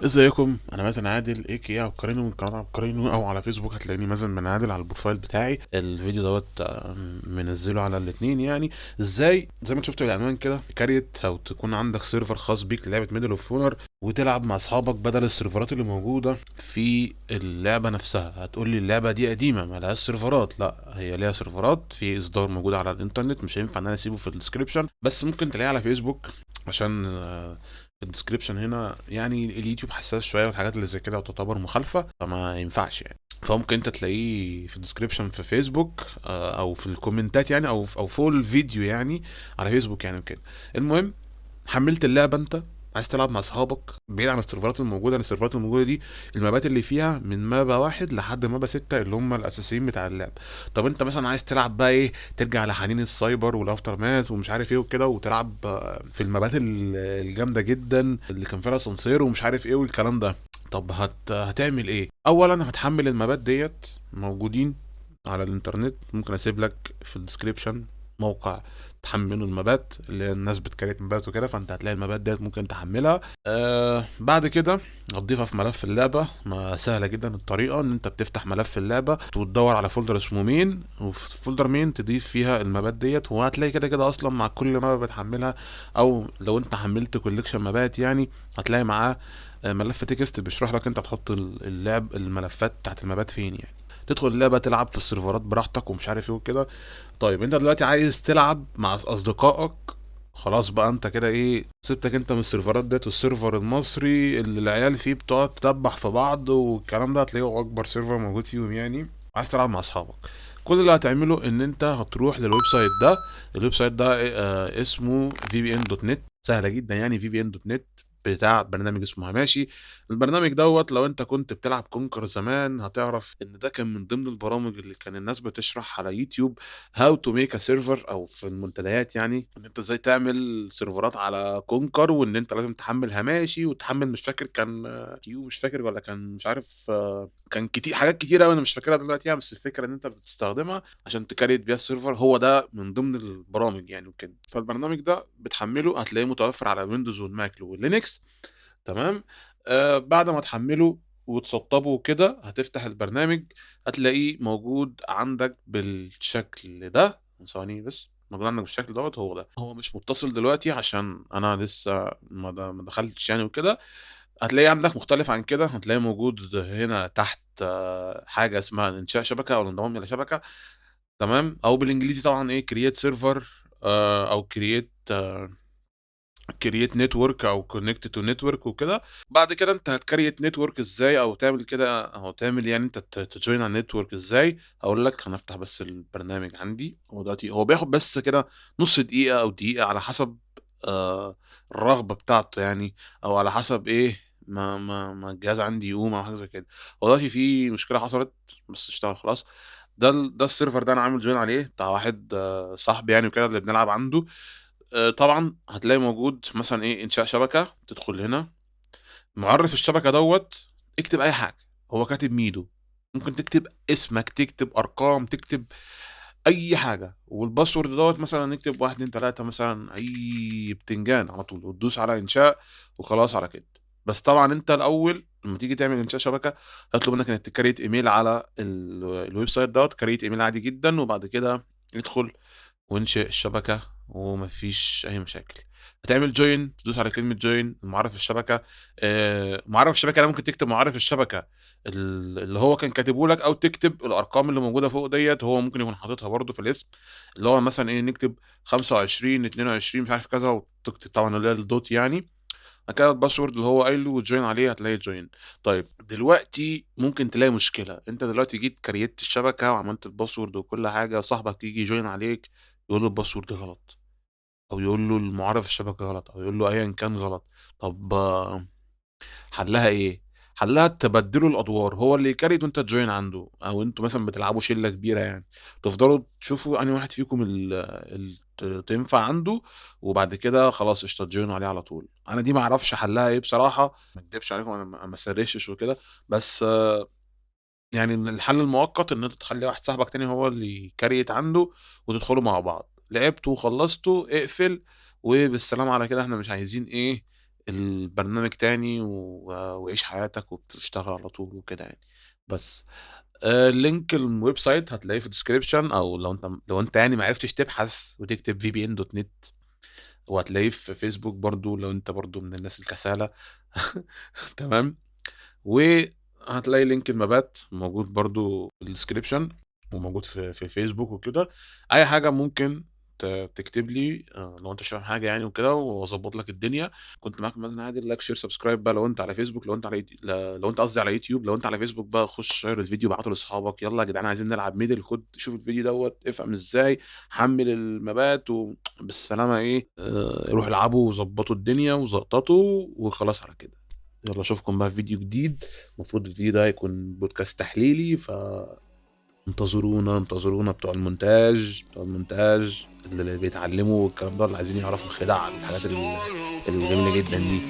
ازيكم؟ انا مازن عادل a.k.a عبقرينو من قناة عبقرينو، او على فيسبوك هتلاقيني مازن بن عادل على ال profile بتاعي. الفيديو دوت منزله على الاثنين. يعني ازاي زي ما انت شفت العنوان كده create او تكون عندك server خاص بيك للعبة Medal of Honor وتلعب مع اصحابك بدل السيرفرات اللي موجودة في اللعبة نفسها. هتقول لي اللعبة دي قديمة ما لهاش سيرفرات، لا هي ليها سيرفرات في اصدار موجود على الانترنت، مش هينفع ان انا اسيبه في ال description، بس ممكن تلاقيه على فيسبوك عشان في ال description هنا يعني اليوتيوب حساس شوية والحاجات اللي زي كده وتعتبر مخالفة فما ينفعش يعني. فممكن انت تلاقيه في ال description في فيسبوك او في الكومنتات يعني، او فوق الفيديو يعني على فيسبوك يعني وكده. المهم حملت اللعبة، انت عايز تلعب مع اصحابك بعيد عن السيرفرات الموجودة. السيرفرات الموجودة دي المابات اللي فيها من map 1 لحد map 6 اللي هم الاساسيين بتاع اللعب. طب انت مثلا عايز تلعب بقى ايه، ترجع لحنين السايبر وال Aftermath ومش عارف ايه وكده، وتلعب في المابات الجامدة جدا اللي كان فيها اسانسير ومش عارف ايه والكلام ده. طب هتعمل ايه؟ اولا هتحمل المابات ديت موجودين على الانترنت، ممكن اسيب لك في ال description موقع تحملوا المابات اللي الناس بت create مابات وكده، فانت هتلاقي المابات ديت ممكن تحملها. بعد كده هتضيفها في ملف اللعبة. ما سهلة جدا الطريقة، ان انت بتفتح ملف اللعبة وتدور على folder اسمه main، وفي folder main تضيف فيها المابات ديت، وهتلاقي كده كده اصلا مع كل مابة بتحملها، او لو انت حملت collection مابات يعني هتلاقي معاه ملف text بيشرح لك انت تحط اللعب الملفات بتاعت المابات فين يعني. تدخل اللعبة تلعب في السيرفرات براحتك ومش عارف ايه وكده. طيب انت دلوقتي عايز تلعب مع اصدقائك، خلاص بقى انت كده ايه، سبتك انت من السيرفرات ديت وال server المصري اللي العيال فيه بتقعد تدبح في بعض والكلام ده، هتلاقيه اكبر server موجود فيهم يعني. عايز تلعب مع اصحابك، كل اللي هتعمله ان انت هتروح لل website ده. ال website ده اسمه vpn.net، سهلة جدا يعني، vpn.net بتاع برنامج اسمه Hamachi. البرنامج دوت لو انت كنت بتلعب Conquer زمان هتعرف ان ده كان من ضمن البرامج اللي كان الناس بتشرح على يوتيوب how to make a server، او في المنتديات يعني، ان انت ازاي تعمل سيرفرات على Conquer، وان انت لازم تحمل Hamachi وتحمل مش فاكر كان كيو مش فاكر ولا كان مش عارف، كان كتير حاجات كتير قوي انا مش فاكرها دلوقتي يعني، بس الفكرة ان انت بتستخدمها عشان ت create بيها ال server، هو ده من ضمن البرامج يعني وكده. فالبرنامج ده بتحمله هتلاقيه متوفر على الويندوز والماك واللينكس، تمام. بعد ما تحمله وتسطبه وكده هتفتح البرنامج هتلاقيه موجود عندك بالشكل ده. ثواني بس، موجود عندك بالشكل دوت. هو ده، هو مش متصل دلوقتي عشان انا لسه ما دخلتش يعني وكده. هتلاقيه عندك مختلف عن كده، هتلاقيه موجود هنا تحت حاجة اسمها انشاء شبكة او الانضمام الى شبكة، تمام، او بالانجليزي طبعا ايه create server، او create network او connect to network وكده. بعد كده انت هت create network ازاي، او تعمل كده، او تعمل يعني انت ت join على ال network ازاي. هقول لك، هنفتح بس البرنامج عندي. هو دلوقتي هو بياخد بس كده نص دقيقة او دقيقة على حسب الرغبة بتاعته يعني، او على حسب ايه ما الجهاز عندي يقوم او حاجة زي كده. هو دلوقتي في مشكلة حصلت بس اشتغل خلاص. ده ال server ده انا عامل join عليه بتاع واحد صاحبي يعني وكده اللي بنلعب عنده. طبعا هتلاقي موجود مثلا ايه انشاء شبكة، تدخل هنا معرف الشبكة دوت، اكتب اي حاجة، هو كاتب ميدو، ممكن تكتب اسمك، تكتب ارقام، تكتب اي حاجة، وال password دوت مثلا نكتب 1 2 3 مثلا، اي بتنجان على طول، وتدوس على انشاء وخلاص على كده. بس طبعا انت الاول لما تيجي تعمل انشاء شبكة هيطلب منك انك ت create ايميل على ال website دوت، create ايميل عادي جدا، وبعد كده ادخل وانشئ الشبكة ومفيش اي مشاكل. هتعمل join، تدوس على كلمة join، معرف الشبكة. معرف الشبكة ده ممكن تكتب معرف الشبكة اللي هو كان كاتبه لك، او تكتب الارقام اللي موجودة فوق ديت، هو ممكن يكون حاططها برده في الاسم، اللي هو مثلا ايه نكتب 25 22 مش عارف كذا، وتكتب طبعا اللي هي ال dot يعني. بعد كده ال password اللي هو قايله وت join عليه، هتلاقي join. طيب دلوقتي ممكن تلاقي مشكلة، انت دلوقتي جيت create الشبكة وعملت ال password وكل حاجة، صاحبك يجي join عليك يقول له ال password غلط، او يقول له المعرف الشبكة غلط، او يقول له ايا كان غلط. طب حلها ايه؟ حلها تبدلوا الادوار، هو اللي ي create وانت ت join عنده، او انتوا مثلا بتلعبوا شله كبيرة يعني، تفضلوا تشوفوا انهي واحد فيكم تنفع عنده، وبعد كده خلاص قشطه ت join وا عليه على طول. انا دي ما اعرفش حلها ايه بصراحة، ما اكدبش عليكم، انا ما search ش وكده، بس يعني الحل المؤقت ان انت تخلي واحد صاحبك تاني هو اللي create عنده وتدخلوا مع بعض. لعبتوا وخلصتوا اقفل وبالسلامه على كده، احنا مش عايزين ايه البرنامج تاني وعيش حياتك وبتشتغل على طول وكده يعني. بس link ال website هتلاقيه في ال description، او لو انت يعني ما عرفتش تبحث وتكتب vpn.net، وهتلاقيه في فيسبوك برضو لو انت برضو من الناس الكسالة. تمام، وهتلاقي link المابات موجود برضو في ال description وموجود في فيسبوك وكده. اي حاجة ممكن تكتب لي لو انت مش فاهم حاجة يعني وكده، واظبط لك الدنيا. كنت معاكم مازن عادل. like share subscribe بقى لو انت على فيسبوك، لو انت على لو انت قصدي على يوتيوب. لو انت على فيسبوك بقى خش share الفيديو، ابعته لاصحابك، يلا يا جدعان عايزين نلعب ميدل، خد شوف الفيديو دوت افهم ازاي، حمل المابات وبالسلامه ايه، روح العبوا وظبطوا الدنيا وزقططوا وخلاص على كده. يلا اشوفكم بقى في فيديو جديد. المفروض الفيديو ده يكون بودكاست تحليلي، ف انتظرونا بتوع المونتاج، بتوع المونتاج اللي بيتعلموا والكلام ده، اللي عايزين يعرفوا الخدع، الحاجات الجميلة جدا دي.